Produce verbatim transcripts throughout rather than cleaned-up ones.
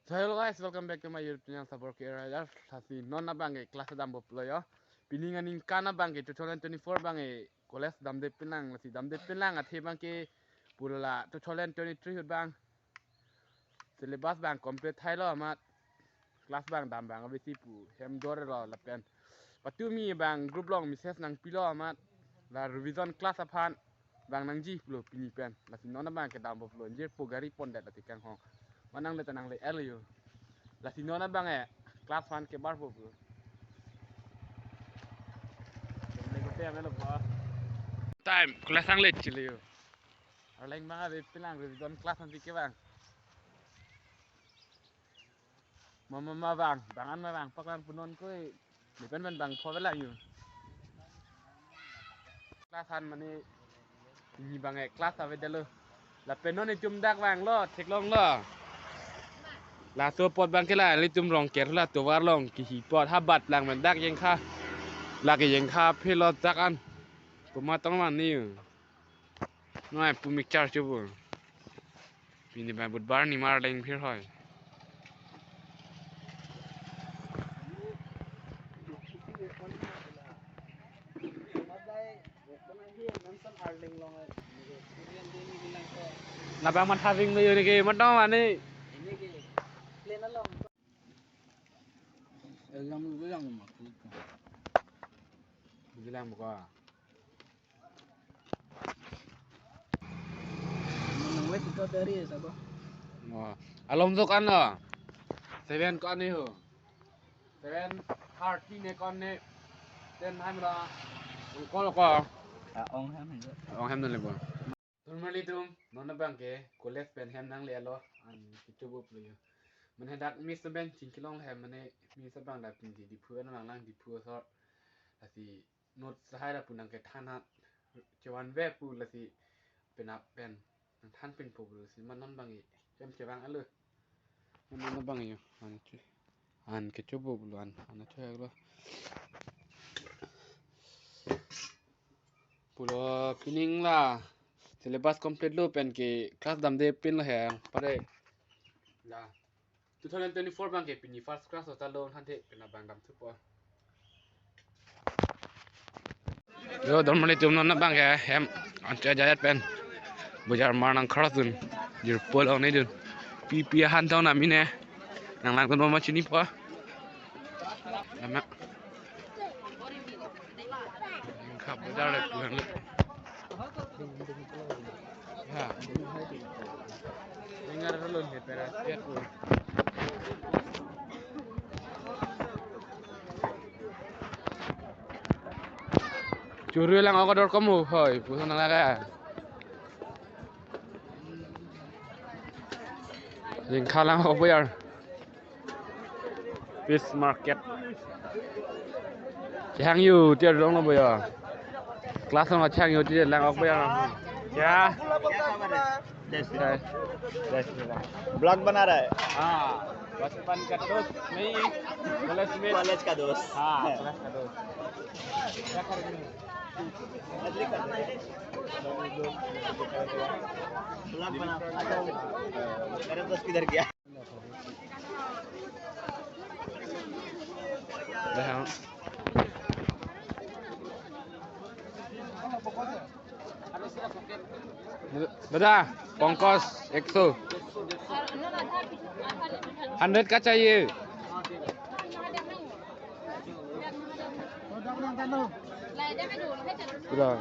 So hello guys, welcome back to my YouTube channel, Sabor K Rider. Lasi non abang ke class dampo pulo yo. Pining aningkan abang ke two thousand twenty-four abang ke college damde pinlang, lasi damde pinlang athe abang ke pura la two thousand twenty-three ahut abang syllabus abang complete thailo amat class abang dam abang abisi pu hem dorlo lapen patumi abang group along message nangpilo amat la revision class aphan abang nangji pulo pini pen. Lasi non abang ke dampo pulo, jirpo gari pondet lasi kanghon. Manang le tanang le el yo. Lasi non abang eh class aphan kebarpo pulo. Time class ang le chile yo. Arleng abang ave pinlang revision class ansi ke abang. Mama ma abang, abang an ma abang, paklang punon koi. Ni pen pen abang pho velang yo. Class an mane ni abang eh class avedetlo. Lapen non itum dak vanglo, theklonglo. Laso apot abang ke la, ilitum Rongker la tovar along kehi apot habat lang pen dak jengkha. Lake jengkha phelo dak an. Puma tong man ni yo. Noi pu mixture chubu. Pini bai budbar ni mar leng phir hoi. Labang matha ving lo yo neke, matha mane. Exam lu bilang ma. Bilang buka. Nang wet ko dari ya sabo. Oh, alom tu kan lo. Seven ko ani ho. Seven thirty ne ko ne. Ten hai mera. Ong ko ko. Ah, ong hem hem. Ong hem le bo. Normally tum non abang ke college pen hem nanglelo an kechobo pulo yo. Mane dak miss pen chingkilong hem mane miss abang dak pin di Diphu an lang lang Diphu asor. Lasi notes lahai lapu nangkethan hat chevan ve pu lasi penap pen nangthan pinpo pulo si ma non abang i hem chevang alo. Ma non abang yo an che an kechobo pulo an an chevang lo. Pulo pining la syllabus complete lo pen ke class damde pinlo he pare la. Two thousand twenty-four abang ke pini first class ota lo hante pina abang damthupo. Yo, dormali tum non abang ke hem anche jayat pen. Bojar mar nang kharas dun. Jirpo along ne dun. Pi pi ahan tong na mine. Nang lang tun ma chinipo. Lama. Khap bojar le pu hem le. Ya. Dengar dulu nih, beres ya, tuh. Churu lang ako dor kamu, hoy, puso na laga. Jengkha lang ako bojar. Fish market. Chehang yo, tiar dong lo boya. Class ma chehang yo, tiar lang ok boya. क्या? जय श्री राम। जय श्री राम। ब्लॉग बना रहा है। हाँ, बचपन का दोस्त नहीं, कॉलेज में। कॉलेज का दोस्त। हाँ, कॉलेज का दोस्त। क्या कर रहे हैं? ब्लॉग बना। मेरा दोस्त किधर गया? Dah. Dada, pongkos ekso. Hundred ka chahiye. Sudah.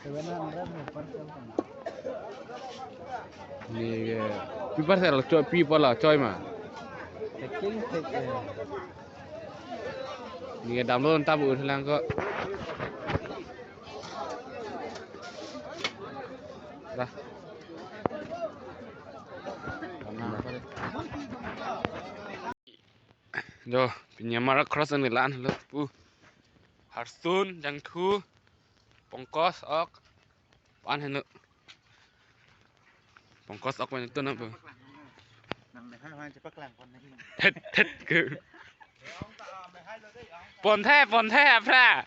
Seven hundred में parcel kan. Ni ke, pi parcel choi, pi pala choi ma. Packing thek eh. Ni ke damlo ta bu lang ko. Dah. Karena apa deh? Jo, pini amar cross ni lan lo pu. Harsun, Jangthu, Pongkos, ok. Pan heno. Pongkos ok pan itu napa? Nang dehai hwan cepat lang kon ni. Het, het ke. Pon the, pon the, apra.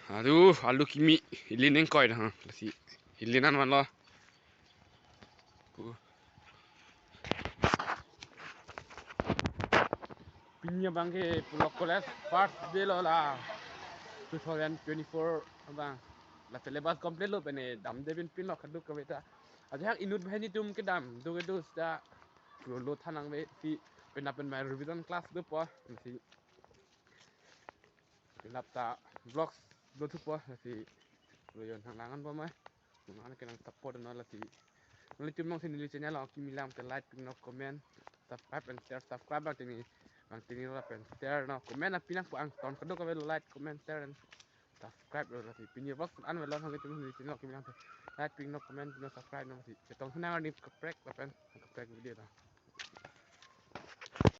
Aduh, alu kimi ili neng koi dah, ha. Lasi ili nan man lo. Uh. Pini abang ke Pulok College first day lo la two thousand twenty-four abang. La syllabus complete lo pen damde pinpin lo kadokave ta. Ajahak inut banghini atum kedam do kedo seta lo than nangvesi pen lapen mai revision class dopo. Lasi pen lap ta vlogs do thupo, lasi lo yon thang langan po mai. Nang ke nang support non, lasi nanglitum jongsi neli channel along kimi lang te like, pin no comment, subscribe and share. Subscribe abang tini, abang tini lo pen share no, comment aphi nangpo, angton kadokave lo like, comment, share and subscribe lo. Lasi pini vlogs an velo, nanglitum neli channel along kimi lang te like, pin no comment, pin no subscribe no, lasi chetong tha nang arni kaprek lapen kaprek video ta.